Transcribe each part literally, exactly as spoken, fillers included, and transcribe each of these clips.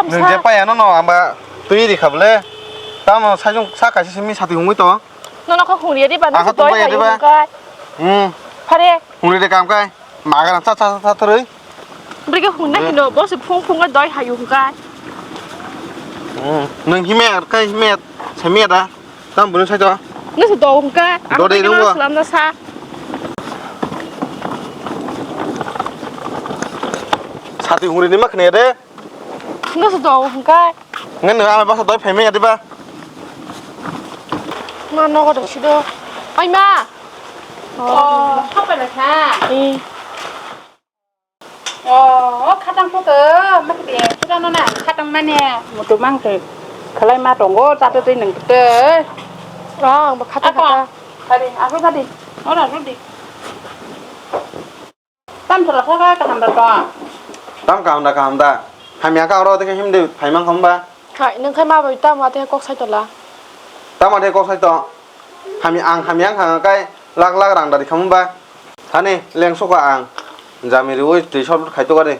Nwng je paya no no amba twi ri kha bole. Tamo sajung sa kaisa simi sati hungwi to. Nono kho hungri di ba, Ang kho twi tong paya di ba. Hungkai. Hmm. Phare. Hungri de kam kai. Maga cha cha cha thrwi. Brige hungna kino bo se phung phung doi hayu hungkai. Hmm. Nwng hime ar kai hime simi da. Tam bunu sai to. Nese do hungka. Do de rungwa. Salam na sa. Sati hungri ni makne de. Nese do hungka. Ngan na ama basa doi phai me ya de ba. Ma no go do sido. Oi ma. Oh, khapa na kha. Eh. Oh, khatang photo, makde, pura no na, khatang mane, mutu mangte, khalai ma tongo, tate tei nang te. Rong, bo khata Apa? Khata. Hari, aku tadi, ora rudi. Tam sala kha kha kaham da to. Tam kaham da, kaham da. Hamya ka oro teke himde phaimang khamba. Hai, nang khai ma bai tam ate kok sai tola. Tam ate kok sai to. Hami ang hami ang hang kai lak lak rang dari khamu ba. Thani leng soka ang. Jami riwi twi sor khai to gari.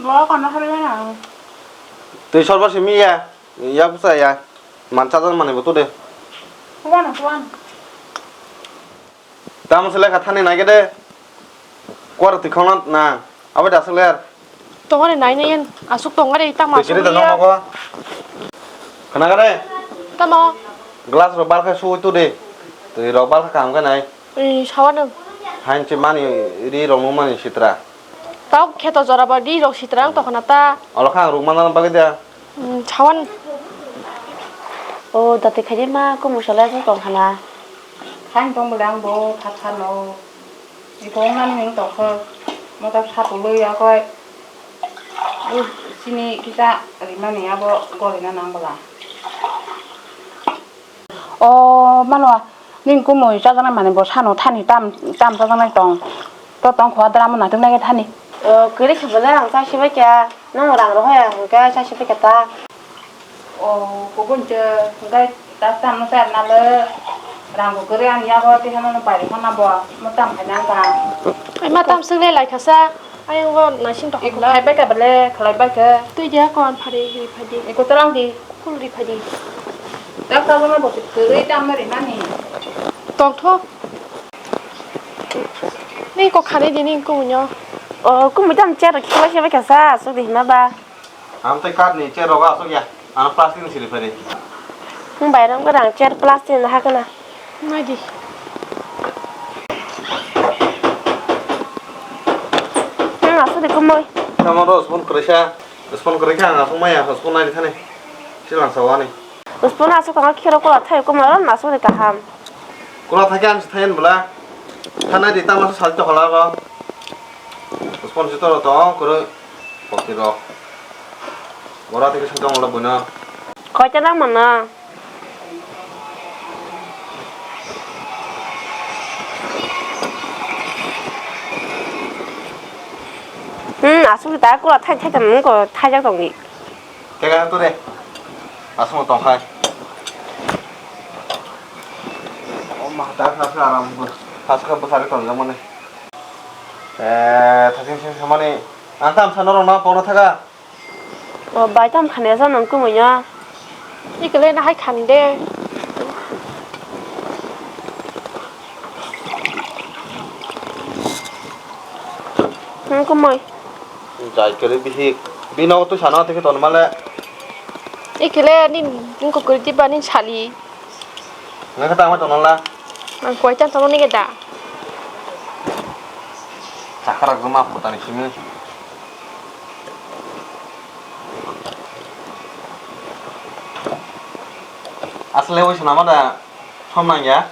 Bo kono hari na. Twi sor ba simi ya. Ya busa ya. Man cha jan mani bo to de. Kuan kuan. Tamo se lekha thani nai gede. Kuar twi khongna na. Abo da se ler. Tongare nai nai yen asuk tongare tamo asuk. Twi kiri da ya. Nong nogo. Khana gare. Tamo. Glass rok balkha sui tu de. Twi rok balkha kaham khe nai. Ei sawa nang. Hain che mani ri rok nung mani sitra. Tau kheto jora ba ri rok sitra ang tokona ta. Olo kha ang ruk manna bagwi da. Hmm, sawan. O, dati khaidi ma, kumu salai bo tong khana. Khain tong bole ang bo kha kha no. Iko nani hing tong kho. Mo ta kha tu lui ya koi. U, sini kita rimani abo gori na nang bala. O, mano. Nini kumui chajaknai manwi bo sano thani tam, tam chajaknai tong. To tong kho adra mo naitoknai khe thani. O, kwrwi khe belai rang chasibaikha. Nang rang rohor ya hwnkhe chasibaikha ta. O, kubun che hwnkhe ta tam no char nalo. Rang bo kwrwi ani yago tei hwnno no pai rw phano bo mo tam khai nang kha. Ai ma tam swk le lai kha sa. Ayang bo naising tong kho. Khai baikha bele khlai baikha. Twi dia kon phari hi phadi. Iko torang di. Khulri phadi. Dak tabana bo kwrwi tamna rinani. Tongthok. Ni kok khani dini kumunyo. O, kumui tam chair khiba khiba kasa, asuk di hima ba. Am tei card ni chair roga asuk ya. Ano plastic ni siri phari. Hum, bairam garang chair plastic ni hakana. Nadi. Hmm, asuk di kumui. Tamo ros pun kresa. Respond kwrwi khe ang aswk maya, respond naidi thani. Silang sawani. Respond aswk tongkha khero kula thai kumaro naswk de kaham. Kula thai khe ang se thayan bwla. Thanai di tamo sal chokla ro. Respond jito ro tong kwrwi. Pokti ro. Bora theke sal tong bwla buino. Koita nang mano? Hmm, aswk ta kula thai thai tong ko thaijak tong di. Tega to de. Aswk tong khai. O ma ta kha kha aram bo. Pas kha bwsari tong jak mani. Eh, thajing sing samani. Ang tam sa norok na poro thaga. O bai tam khani asa nang kumui ya. Ikle na hai khan de. Nang kumui. Jai kere bihik. Bino tu sana teke ton male. Ikle nin nin ko kuri tiba nin sali. Nang kata ama ton la. Nang koi tan ton ni da. Chakrak juma putani simi. Asle oi sana mada som nang ya.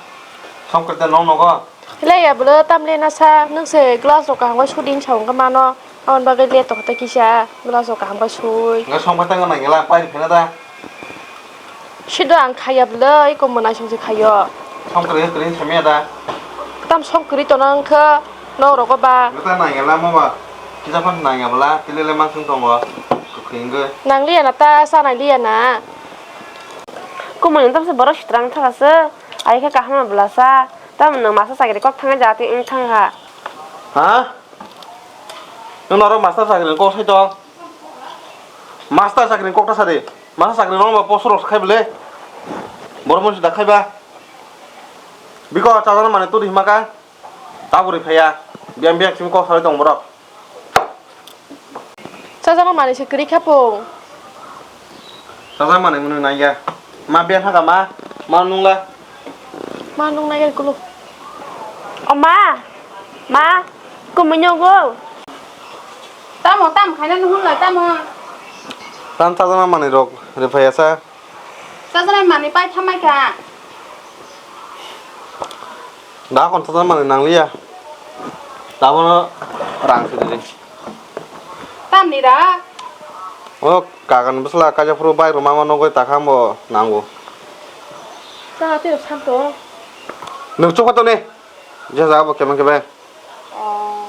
Som kerte nong nogo. Hilai ya bwle tamle nasa nwng se glass rok kaham khe suding sa wngkha mano. Aboni bagwi le tongkha kisa glass rok kaham khe sui. Nga som khe tangna nangya la pai phena da. Sido ang khaya bwle iko mwnai song se khayo. Som kwrwi kwrwi samya da. Tam som kwrwi tona wngkha nok rogo ba. Nga ta nangya la mo ba. Kisa phan nangya bwla tile le mansung tongo. Kwkhwi wngwi. Nang liya na ta sa nang liya na. Kumui tam se borok sitrang thaka se. Ai khe kaham bwla sa. Tamo nwng masa chakri kok thangwi jati wng thang kha. Ha? Nwng norok masa chakri kok sai tong? Master chakri ni kokta sadi. Master chakri rok ba post rok khai bole. Borok mui sida khai ba. Biko chajana mane turi hima ka. Taburi phaiya. Biang biang simi kok salai tong borok. Chajana mane se kri khapo. Chajana mane munu naiya. Ma biang thaka ma. Ma nungla. Ma nung nai kulu. O ma, ma, kumui nyogo. Tamo, tam khaina nuhun lai tamo. Tam chajana mani rok riphai asa. Chajana mani pai thamai kha. Da kon chajana mani nangliya. Tabono rang sidi. Tamni da? O kagan bwsla kaisa phuru bike rwma ma nugwi takha bo nango. Chwla tei rw santo. Nwng chukha toni. Je ja bo kemang kebe. Oh.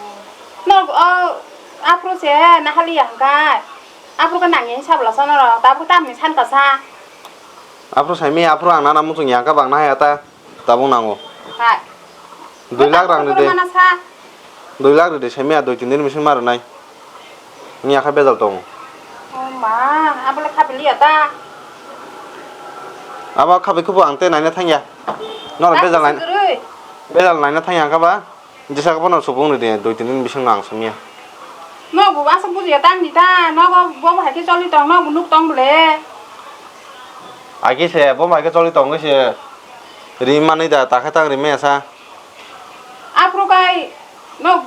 No, oh, aphuru se nahali ya hwnkhe. Aphuru khe nangya sabla sa norok. Tabuk tamni sankha sa. Aphuru saimi aphuru ang nana muchung ya hwnkhe bang nahaya ta. Tabuk nango. Hai. Dui lakh rang ride. Mana sa? Dui lakh ride, semiya dui tin din bising ma rwnai. Wngya kha bejal tongo. O ma, abole khapi liya ta? Abo khapi khupu ang tei naina thangya. Norok bejal naina, bejal naina thangya kha ba? Jesa khe bono subung ride, dui tin din bising no ang semiya. Nogo aswk bujiya tang di ta, nogo bo bo hai khe choli tong, nogo nuk tong bole. Agi se, bo hai khe choli tong se. Ri manwi da, ta khe tang ri maya sa. Aphuru kai no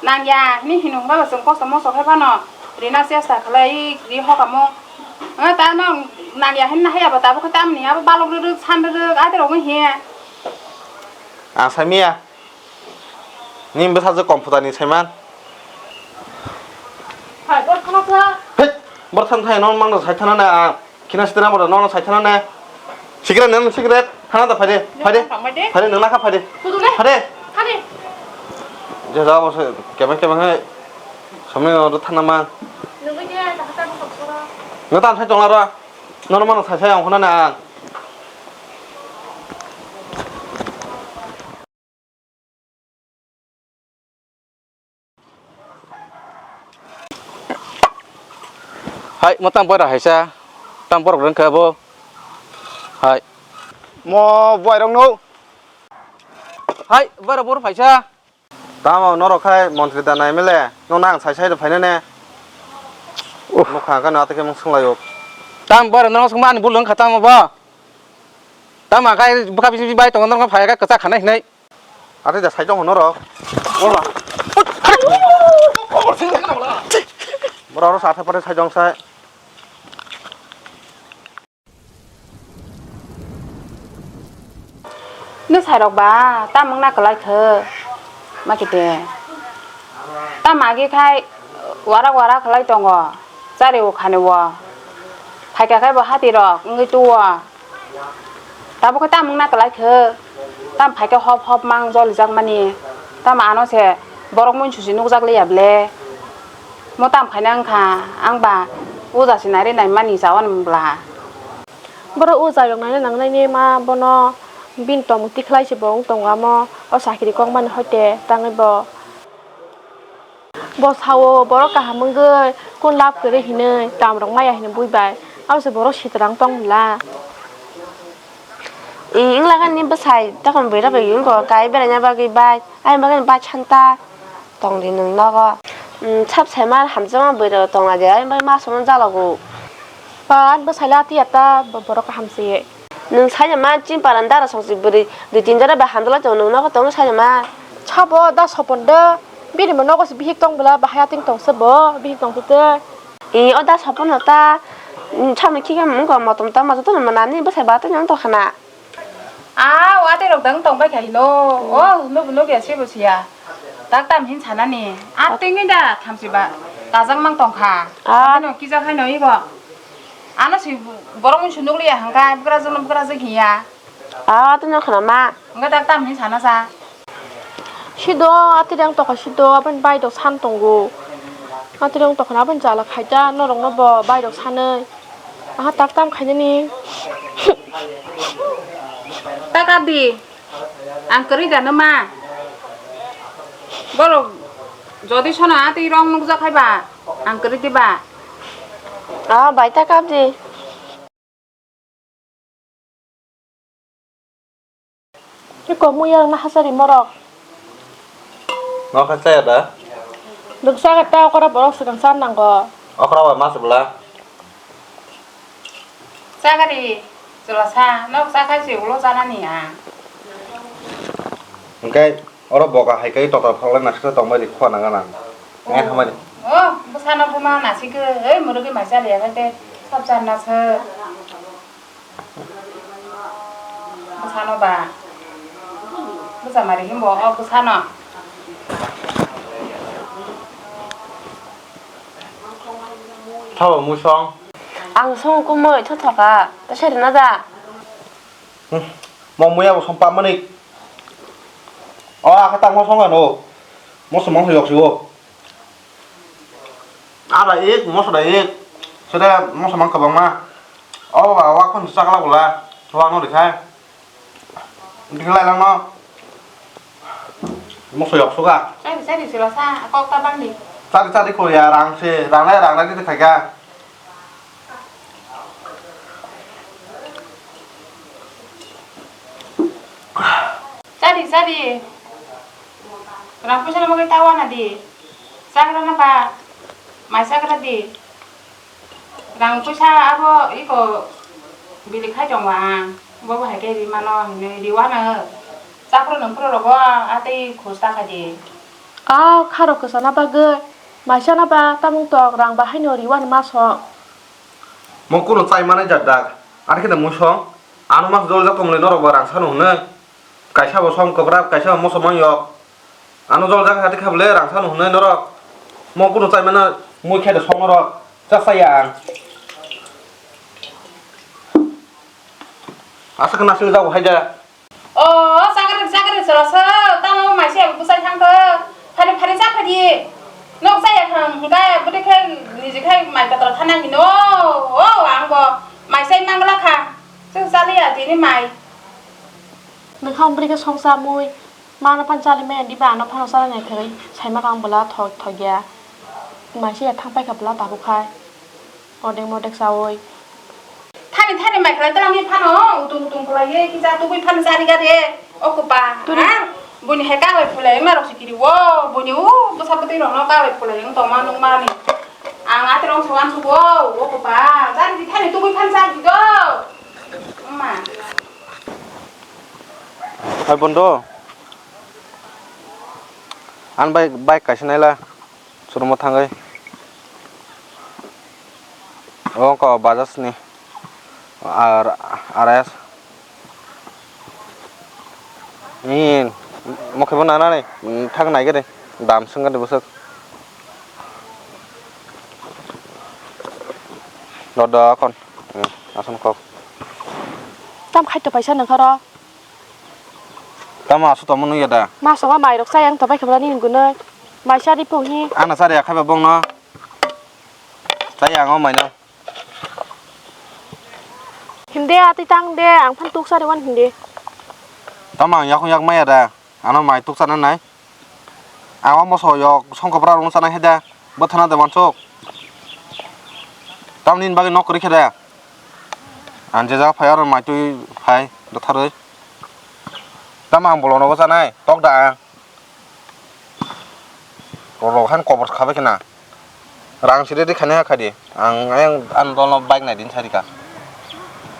nangya hini hinung ba chwng kosto mosto khai phano rina chesta khlai ri hokamo. Nga ta no nangya hinna haya ba tabuk khe tamni abo balok rwrwk san rwrwk ade rok wng hiya. Ang samiya. Ni bwsajwk computer ni saiman. Hai, bor thana sa. Hei, bor thana thai no mangno sai thana na. Khina sitena boda nono saithana ne. Cigarette nang cigarette. Hana da phade. Phade. Phade nang nakha phade. Phade. Phade. Je ja bo se kebang kebang hai. Samne no thana ma. Nungui je ta hata ko sora. Ngata sai tong aro. Nono mano sai sai ang khona na. Hai, mo tam boira haisa, tam borok rwng khe bo. Hai. Mo boirok no. Hai, boira bor phaisa. Tamo norok khai montri da nai mele, no nang sai sai phaina ne. Nokha kha no atekhe mung sunglaio. Tam boira no sungma ani bul wng kha tamo bo. Tam akai bwkha bisi bai tongo norok phai kha kwchak khanai hinai. Ate da sai jong hono rok. Wala. Bora ro sa thapare sai jong sai. Nw sai rok ba, tam wngna kwlai khe. Ma kete. Tam agi khai warak warak khlai tongo. Chari o khani o. Phaikha khai bo hati rok wngwi tu o. Tabuk khe tam wngna kwlai khe, tam phai khe hop hop mang jolijak mani, tamo ano se borok mui susi nukjak liya ble, mo tam khaina wngkha, ang ba uja se nari nai mani cha wani bwla. Borok uja rok naina nangnai ni ma bono bini tongmung tikhlai se bo wng tongo amo, o sakiri kok mani hoite tangwi bo. Bo sao borok kaham wngwi kun lab kwrwi hinwi tamrok maya hinwi bui bai. Abo se borok sitrang tong bwla. I wngla khe nini bwsai tokon bwrwi rok bai wngkha kai beraina bagwi bai. Ayang bagwi bai santa tong di nwng nogo. Sab saima hamjakma bwrwi rok tong laide ayang bagwi ma sono jalogo. Ba bwsai la tiya ta borok kaham se. Nwng sai ma chini para dara songsi bwrwi dui tin jora bai hamdalai tongo, nwng nogo tongo sai ma. Sabo da sopon da bini mo nogo se bihik tong bwla bahai ating tong se bo bihik tong tute. I o da sopon no ta, mm, samni khikhe mungko motom tama joto no nani bwsai ba tong tong khana. A o ate rok dang tong bai khai no. O no no ya se bo siya. Tak tam hin sana ni. A tingni da thamsi ba. Tajak mang tong kha. A no kija khai no ibo. Ano si borok mui sunduk liya hangka, bwkrajwk no bwkrajwk hiya. A, tini khna ma. Hangka tak tam hin sana sa. Sido, ati dang tokha sido, aboni bai dok san tongo. Ati dang tokha aboni jala khaita, norok no bo bai dok sanwi. Aha tak tam khainani. Tak adi. Ang kwrwi da nw ma. Borok jodi sono atwi rong nukjak hai ba, ang kwrwi di ba. Ah, bai ta kap di. Iko muya na hasari morok. Nok hasaya da? Duksa kata okora borok sekan san nanggo. Okora ba mas bela. Chagari, chwla sa, nok chakhai se ulo chanani ang. Hwnkhe oro boka hai khe total phalnai naisik tongbai di khua nang gana. Ngai hambai di. Oh, bwsano buma naisik, ei murugi mai chaliya khe te sab channa se. Bwsano ba. Bwsa mari himbo, oh, bwsano. Thabo mui song. Ang song kumui thothoka, ta sari na da. Hmm. Mo muya bo song pamani. O akha tang mo song ano. Mo song mang yok sibo. Ada ik, mo sada ik. Sada mo song mang kabang ma. O ba wa kon sakla bula. Wa no dikhai. Dikhai lang no. Mo so yok suka. Sari, sari, sila sa, kok ta bang di. Sari, sari ko ya rang se, rang lai, rang lai di khai ka. Sari, sari. Rang puisa na mo kai tawa na di. Sagra na ba. Mai sagra di. Rang puisa abo iko bili khai tongo ang. Bobo hai khe ri mano hinwi riwano. Chaphru nungphru rogo atwi khus ta kha di. A kharok kwchana bagwi maisana ba tamung tok rang bahaino riwano ma song. Mo kuno chai manai jak dak. Ani khe da mui song. Ano mas jol jak tongmani norok ba rang sano hwnwi. Kaisa bo som kwbrak, kaisa bo moso mang yok. Ano jol jak hati kha bole rang sano hwnwi norok. Mo kuno chai mana mui khe da song norok. Cha saya ang. Asa kena sing jago hai da. O, chakri, chakri, chwla sa, tamo mai se bwsai thang tho. Phari, phari cha phadi. Nok cha ya thang, hwnkhe bwtwi khe niji khai mai kotor thanang hino. O, ang bo mai sai mangla kha. Chwng cha liya tini mai. Nokha bwrwi khe song cha mui. Mano phan chali maya diba ano phano chali nai thai. Sai ma kang bwla thok, thok ya. Mai se ya thang pai kha bwla tabuk khai. Odek modek chawi. Thani thani mai khlai tela mi phano utung utung khlai ye kisa tubui phano chari ga de. O kupa. Turi. Ha? Buni hai kaglai phulai ma rok sikiri wo. Buni u bwsa bwtwi rok no kaglai phulai wng tong ma nung mani. Ang ati rong sawan su wo. O kupa. Chari di thani tubui phano chari di do. Ma. Hai bondo. An bai bike kaisa naila. Showroom o thangwi. Omo wngkha Bajaj ni R, R S. Ni mokhe bo nanani thang nai gede dam swng gede bwswk. Dodo kon. Hmm, aswk kok. Tam khaito paisa nangkha ro. Tamo aswk tongma nukya da? Masongo mairok chayang tobai khe bwlani hinwi gwnwi. Mai chari punghi. Ano chari akhaiba bongno. Chaya ang o maino. Himde atwi tang de, ang phan tuk chari wan himde. Tamo ang yakung yak maya da? Ano mai tuk chana nai. Ang o moso yok songkopra rung chana hai da. Bwthana de wansuk. Tamni bagwi nok kwrwi khe da. Ang je jaga phai aro mai twi phai dotharwi. Tamo ang bolongno bo chanai tok da ang. Rorok han kobor khabai khna. Rang siri ri khani ha khadi. Ang ayang an dolno bike nai din sari ka.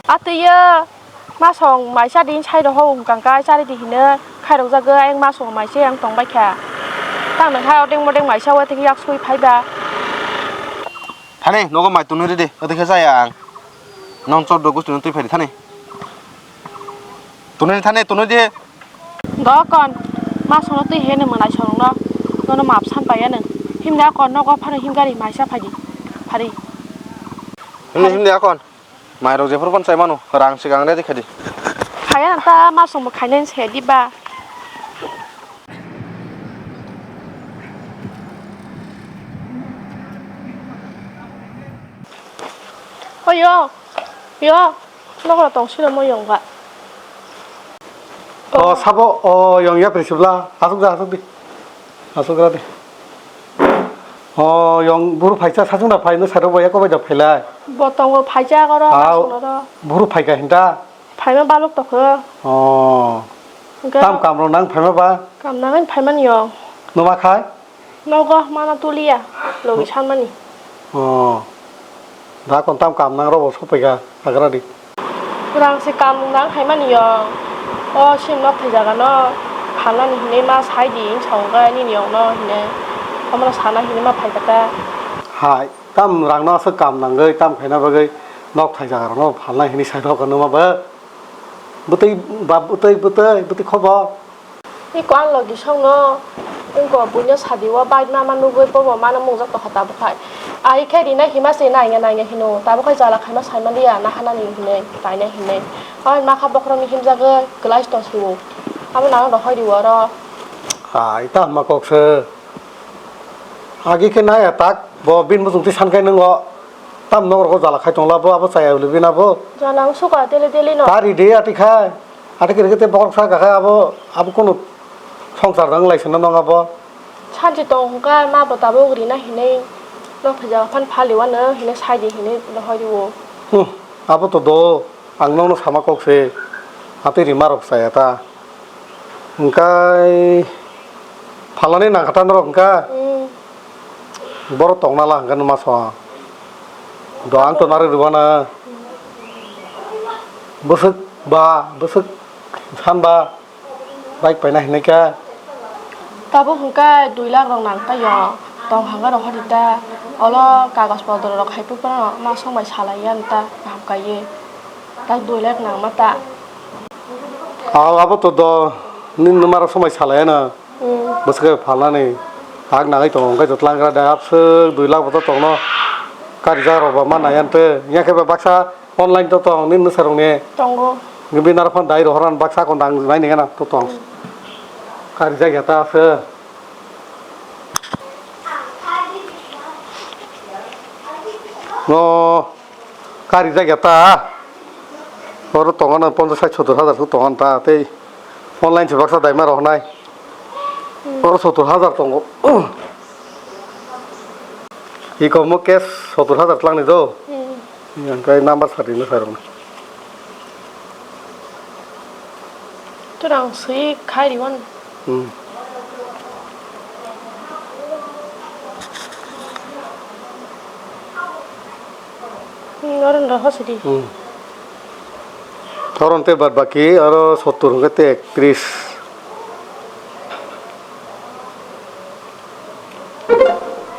Atwiyo masong maisa din sai roho wng kang kai chari di hino khairok jagwi ayang masong maise ang tong bai kha. Tang nang hai odeng modeng maisa wa tiki yak sui phai ba. Thani, nogo mai tunui ridi, odehe jaya ang. Nong choddo gusti no twi phai di thani. Tunui di thani, tunui di. Dokon, ma sono twi he nang manai sorong no. Nono map san paya nang. Himda kon nogo phano himgari maisa phai di. Phari. Himni himni akon. Mai rok jephuru phano chai mano, rang se gang ready khadi. Phaya nang ta ma song bo khainai se di ba. Oyo, yo, nokla tong sino mo yong ba. O, sabo, o, yong ya prisibla, asuk da, asuk di. Asuk ra di. O, yong buru phaisa sachung da phai, no saro boya kobai da phailai. Bo tongo phaijak oro, ah, masongno ro. Buru phaika hinta. Phaima balok tokho. O. Hwnkhe tam kam rok nang phaima ba? Kam nangani phaimani yong. Numa khai? Nogo mana tuliya, logi sanmani. O. Da kon tam kam nang rok bo sophaika, hagra di. Rang se kam nang khaimani yong. O sim nok thai jaga no phalnani hinwi ma sai di, wng sa wngkha nini yong no hinwi. Omono sana hinwi ma phaikha ta. Hai, tam rang no aswk kam nangwi, tam khaina bagwi nok thai jaga rok no phalnai hinwi sai rok numa ba. Bwtwi ba, bwtwi, bwtwi, bwtwi khobo. Iko ang logi songno wngko buino sadi o bike ma ma nugwi bobo mano mungjak tokha tabuk hai. Ai khe rina hima se naina naina hino tabuk hai jala khaima saimaliya nahanani hinwi kaina hinwi. Oi makha bokhorokni himjagwi glass tong siwo. Abo nang rohoi riwo oro. Hai ta ma kok se. Agi khe nai atak bo bini muchung twi sankai nwngo. Tam nok rogo jala khai tongla bo abo chaya hwnwi bini abo. Jala wng suka daily daily no. Tari de ati khai. Ati khe rikhe te bokrok sa kha khai abo, abo kunu songsar rang lai sino nong abo. Sanchi tong hwnkha ma bo tabuk rina hinwi nok thai jaga phan phali wano hinwi sai di hinwi rohoi di o. Hmm, abo to do ang nokno sama kok se. Atwi rima rok chaya ta. Hwnkhe phalnani nangkha ta norok hwnkhe? Hmm. Borok tongna la hwnkhe numa song. Do ang to narwk rwmana. Bwswk ba, bwswk san ba bike paina hinwi khe. Tabuk hwnkhe dui lakh rok nang taiyo. Tong hwnkhe rohor di ta. Olo kagoj podro rok hai phano ma song bai salai ya ta kaham kaiye. Tak dui lakh nang ma ta. Aw, abo to do, nini numa rok somai salai ano. Hmm. Bwswk phalnani. Hak nangwi tongo, hwnkhe to tlangra da, abswk dui lakh bo to tongno. Karijak rok ba ma nai anto. Nya khe ba baksa online to tong, nini nwsarok ni. Tongo. Bini aro phone dai rohor an baksa kon dang nai ni gana to tong. Hmm. Karijak ya ta aswk. No. Karijak ya ta. Oro tongo no ponchas sait sottor hajar se tongo ta tei online se baksa daima rohornai. Hmm. Oro sottor hajar tongo. Iko mo cash sottor hajar tlangni do. Hmm. Yang kai number sari no sarong. Turang sui khai riwan. Hmm. Hmm, oro no hosidi. Hmm. Oro tei bad baki oro sottor hwnkhe tei ektrish.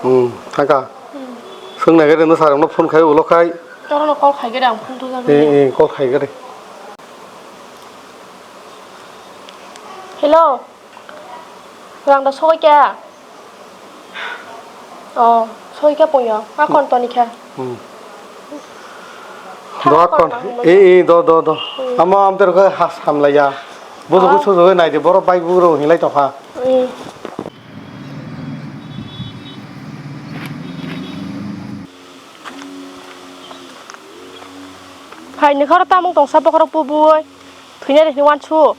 Hmm, thangkha. Hmm. Swngnai gari no sarong no phone khai ulo khai. Oro no call khai gari ang phone tujak. Eh, eh, call khai gari. Hello. Rang da sogwi kha? Oh, sogwi kha pungyo. Ma kon toni kha? Hmm. Do kon kon, ma hwnwi. Eh, eh, do, do, do. Hmm. Amo amter khe has hamlaiya. Bodo ko sojogwi naidi, borok bai buro hinlai tongkha. Hmm. Hai ni khoro tamung tongsa bokhorok bubui. Thwinai rehni wansu.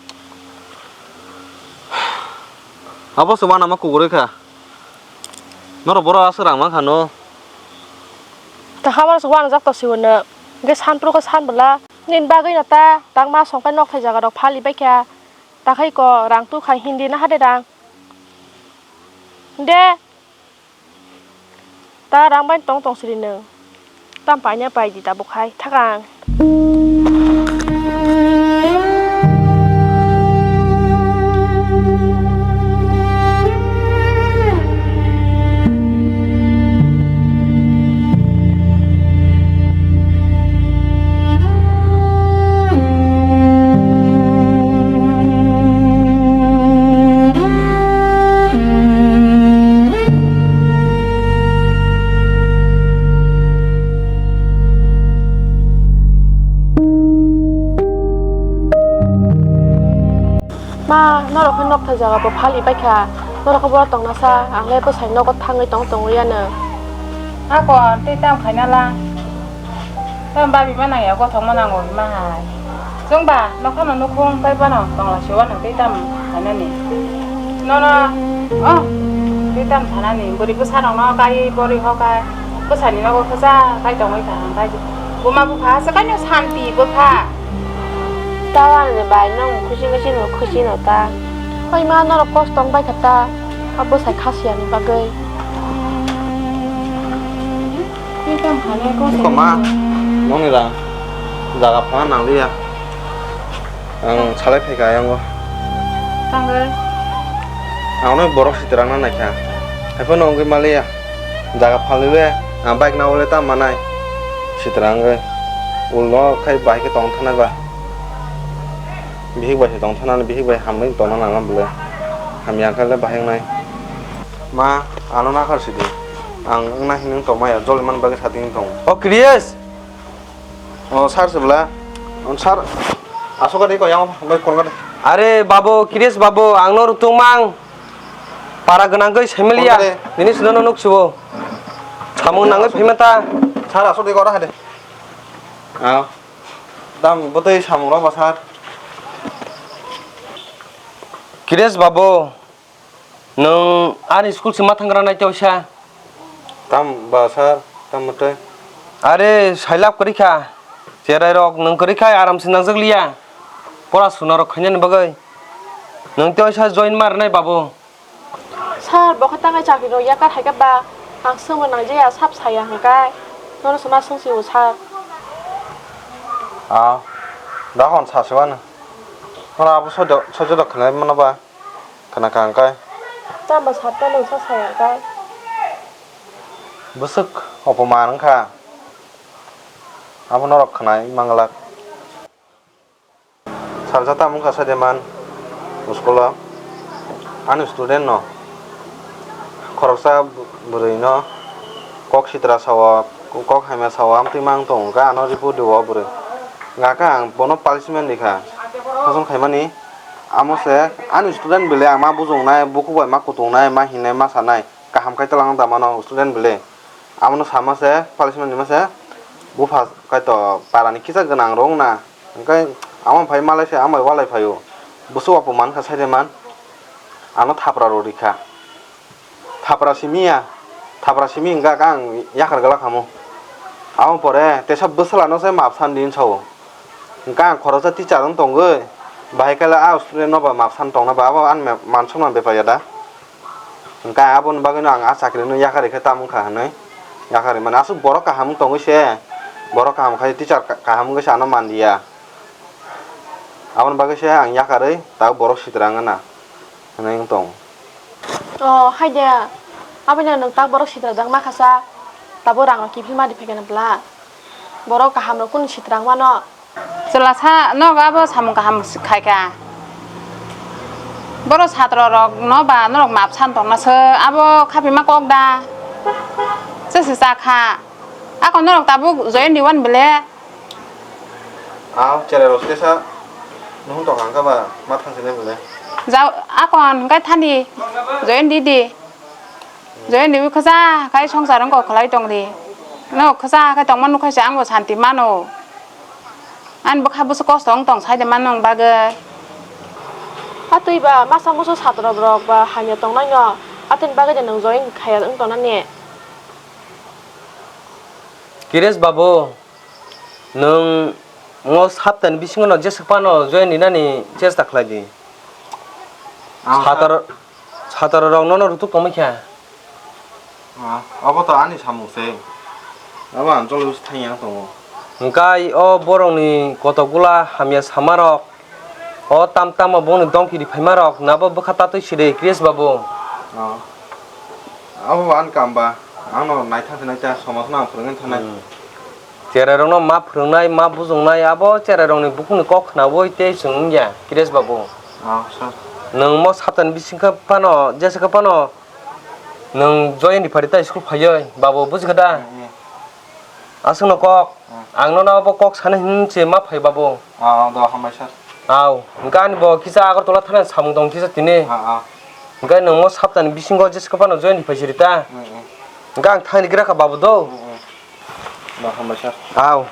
Abo se uanama kugurwi kha. Norok borok aswk rang mankha no. Takha mano se uanajak to siwano. Hwnkhe san phuru khe san bwla. Nini bagwi no ta tangma songkhe nokthai jaga rok phali baikha. Takhai ko rang tukha hindi naha de rang. De. Ta rang bai tong tong siri nwng. Tam paina pai di tabuk hai thakang. Ma, norok khe nokthai jaga bo phali baikha. Norok khe borok tongna sa, ang le bwsai nogo thangwi tong tongwi ano. Ako, tei tam khaina lang. Tam babi ma nangya, gothok ma nango hima hai. Chwng ba, nokha no nukhung tei bano tongla siwa nang tei tam khainani. Nono, oh. Tei tam sanani, bwrwi bwsarokno kai borwi hokai, bwsani nogo kwchak kai tongwi kha, hwnkhai buma bupha se kaino santi bwkha. Tawa ni bai nang khusi khusi no khusi no ta. Oi ma norok kosto wng bai kha ta, a bwsai khasiyani bagwi. Tei tam sanai kosto. Wngkha ma, nokni rang jaga phana nangliya. Ang salai phaikha ayang o. Tangwi. Ang no borok sitrang na naikha. Haiphano wngwi maliya. Jaga phalwi le ang bike na ule ta manai. Sitrang wngwi. Ulo khai bahai khe tong thanai ba. Bihik bai se tong thanani, bihik bai hamwi tongna nangma bwle. Hamya khe le bahai wngnai. Ma, ano nakhar sidi. Ang wngna hinwi tongmaya, joli man bagwi sating tong. O Kriyesh! O sir se bwla. O sir. Aswk de ko yang bai call kar. Are babu, Kriyesh babu, ang no rutung mang. Para gwnang gwi saimaliya. Call kar de. Nini sino no nuk subo. Samung nangwi phima ta. Sir aswk de ko ra hade. Ah. Dam botoi samung ro ba sir. Kriyesh babu. Nwng ani school se ma thangkra nai tei oisa? Tam ba sir, tam mwtai? Are, sailap kwrwi kha. Cherai rok nwng kwrwi khai aram se nangjak liya. Pora suna rok khainani bagwi. Nwng tei oisa join ma rwnai babu. Sir, bo khe tangai chakri rok yakar hai khe ba? Ang swngwi nangjaya sap saya hwnkhe. Nono se ma swng si o sir. Ah, da hwn sa se wano. Nono abo sojo, sojo rok khnai mano ba? Khna kha hwnkhe. Tamo satta nwng sa saya hwnkhe. Bwswk opoman wngkha. Abo norok khnai manglak. Salsa tamo wngkha saideman school o. Ani student no. Khoroksa bwrwi no kok sitra sao, kok hamya sao, amtwi mang tong hwnkhe ano report rio bwrwi. Hwnkhe ang bono punishment rikha. Sason khaimani. Amo se ani student bile ang ma bujungnai, bukhuk bai ma kutungnai, ma hinai, ma sanai, kaham khai twlang da mano student bile. Amo no sama se, punishment rima se, bupha kaitor para ni kisa gwnang rok na, hwnkhe amo phai malai se, amo bai walai phaio, bwswk opoman kha saideman, ano thapra rw rikha. Thapra simi ya, thapra simi hwnkha khe ang yakar glak hamo. Abo pore teisa bwswla no se map san di hinwi sao. Hwnkha ang khoroksa teacher wng tongwi, bahai khe le a student no ba map san tongna ba abo ani ma-, man somani bepar ya da. Hwnkha aboni bagwi no ang a chakri no yakarwi khe tamo wngkha hinwi yakarwi mano. Aswk borok kaham wng tongwi se, borok kaham khai teacher ka-, kaham wngwi se ano man di ya. Aboni bagwi se ang yakarwi tabuk borok sitra wngna hinwi wng tong. O, hai de. Abono nwng tak borok sitra jak ma kha sa. Tabuk rang rok kiphilma di phaikha na bwla. Borok kaham rok kunu sitra wng mano. Chwla sa nok abo samung kaham khai kha. Borok satro rok no ba norok map san tong na se abo khapima kok da. Chwsa cha kha. Ako norok tabuk join di wan bele. Aw, cherai rok tesa nuhung tong hangka ba, ma thang sini bole. Jao, akon hingkai thani, join di di. Join di khasa kai songsar wngkha khlai tong di. No khasa kai tongma nukha se ang bo santi mano. Ani bwkha bwswk kosto wng tong sai de mano wng bagwi. Atwi ba masa musu satro rok ba hamya tong nai no. Atwini bagwi de nwng join khaya wng tong nani. Kiresh babu. Nwng o saptani bisingo no jesa phano join rinani chesta khlai di. Ang Sator, sator rok nono rutuk tongmai kha. Ah, abo to ani samung se. Abo ang cholo thang yang tongo. Hingkai o borok ni kotok gula hamya sama rok. O tam tamo bongni dongki ri phaima rok nabo bwkha tatwi siri Krish babu. Oh. Abo bo ani kam ba. Ano naithang se naithang somas no ang phwrwngwi thanai. Hmm. Cherai rokno ma phwrwngnai, ma bujungnai, abo cherai rokni bukhukni kok khnaui tei chwng wngya Krish babu. Oh, sir. Nwng mo saptani bisingkhe phano, jesa khe phano nwng join ri phari ta school phaiwi babu, bujikha da? Hmm, hmm. Aswkno kok. Hmm. Ang nono abo kok sana hinwi se ma phai babu. Ah, do hambai sir. Aw, hwnkhe ani bo kisa Agartala thana samung tong kisa tini. Ah, ah. Hwnkhe nwng mo saptani bisingo jesa khe phano join ri phai siri ta. Hmm, hmm. Hwnkhe ang thangri gra kha babu do. Hmm, hmm. Do hambai sir. Aw.